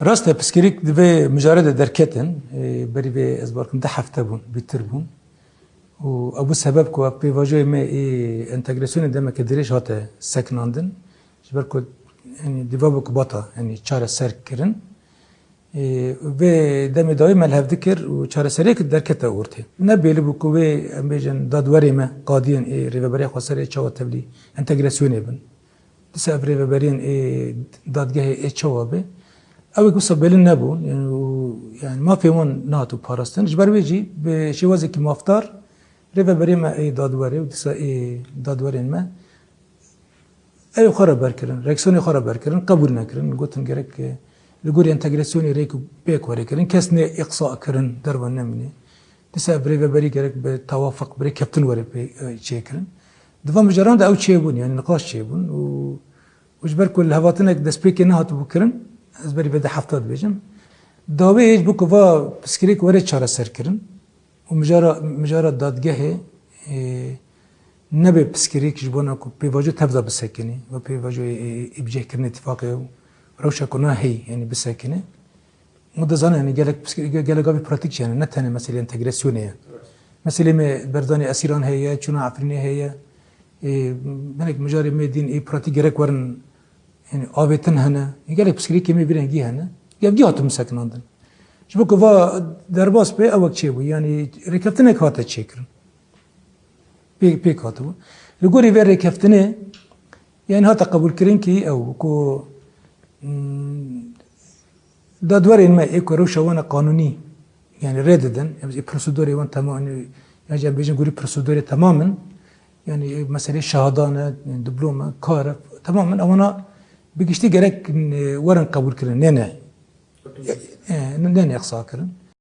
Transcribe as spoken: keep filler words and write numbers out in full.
Rast e, piskirîk di vê mijarê de derketin. Ê, berî vê ez bawer dikim du hefte bûn, bîtir bûn. Û ew bû sebeb ku ev pêvajoyê me ê entegrasyonê demeke dirêj hate sekinandin. Ji ber ku, yanî, di va bû ku bata, yanî, çareser kirin. Ê, vê demê dawî me li hev dikir û çareseriyek derkete ortê. Ne bêli bû ku wê, em bêjin, dadwerê me, qadiyên ê Rêveberiya Xweser ê çawa tevlî entegrasyonê bin. Dîsa ev rêveberiyên ê dadgehê ê çawa be? Ew ê wisa belî nebûn, yanî, û, yanî, mafê wan nehatibû parastin. Ji ber wê jî bi şêwazekî mafdar rêveberiyê me ê dadwerê û dîsa ê dadwerên me ew xwe re berkirin, reaksiyonê xwe re berkirin, qebûl nekirin. Gotin gerek, e, li gorî entegrasyonê rêk û pêk were kirin. Kes nê îqsa kirin, derve nemîne. Dîsa ev rêveberî gerek bi tewafiq, bi rêkeftin were pê, e, çêkirin. Di van mijaran de ew çêbûn, yanî niqaş çêbûn û, û ji ber ku lihevhatinek destpêkê nehatibû kirin, ez berî vê du hefta dibêjim. Dawê ji bo ku va piskirêk were çareserkirin û mijara, mijara dadgehê, e, nebe piskirêk ji bona ku pêvajo tevda bisekinî, va pêvajoyê, e, e, îbcehkirinê tifaqê û rewşa ku na heyî, yanî bisekine. Û dizanin, yanî gelek piskirêk, ge-, gelek gavê pratîk jî hene, ne tenê meselê entegrasyonê ye. Meselê me berdanê esîran heye, çûna Efrînê heye. Ê, hinek mijarê me dîn ê pratîk gerek werin, yanî avêtin hene. Ê, gelek piskirêkê me vî rengî hene. Gevgî hatin sekinandin. Ji bo ku va derbas be, ewek çêbû. Yanî rêkeftinek hate çêkirin. Pê-, pêk hatibû. Li gorî vê rêkeftinê, yanî hate qebûlkirin kî ew ku, hmm, dadwerên me ê ku rewşa wan e qanûnî, yanî rê didin, em ê prosedorê wan temam, yan jî em bêjin gorî prosedorê temam in, yanî meselê şehadan e, diplome, kar e, temam in, ewana bi giştî gerek, e, werin qebûlkirin, nê ne, e, nê ne îqsa kirin.